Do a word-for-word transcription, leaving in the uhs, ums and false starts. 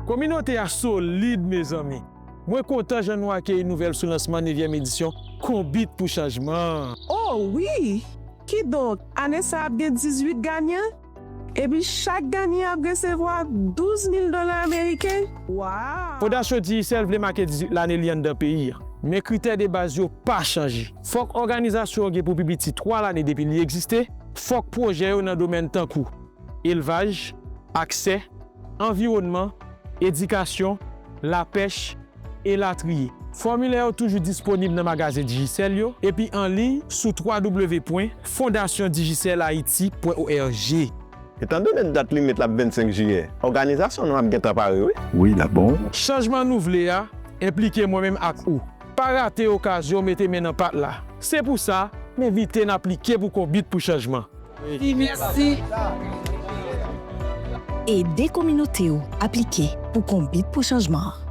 Kominote a solid, mezanmi. Mwen kontan jan nou akeyi nouvèl sou lansman nevyèm edisyon Konbit pou Chanjman an. O wi! Kidonk, ane sa a ap gen dizuit ganyan, epi chak ganyan ap resevwa douz mil dola ameriken. Waw! Fondasyon Digicel vle make dizuit lane li anndan peyi a. Men kritè de baz yo pa chanje. Fòk òganizasyon an gen pou pi piti twa lane depi li egziste, fòk pwojè yo nan domèn tankou elvaj, aksè, anviwònman, edikasyon, lapèch, elatriye. Fòmilè yo toujou disponib nan magazen Digicel yo epi an liy sou w w w pwen fondasyon digicel ayiti pwen o r g. Etandone dat limit la ap vennsenk jiyè, òganizasyon nou ap gentan pare wi. Wi, l ap bon. Chanjman nou vle a enplike mwen menm ak ou. Pa rate okazyon mete men nan pat la. Se pou sa, m envite n aplike pou Konbit pou Chanjman. Ede kominote w aplike pou Konbit pou Chanjman an.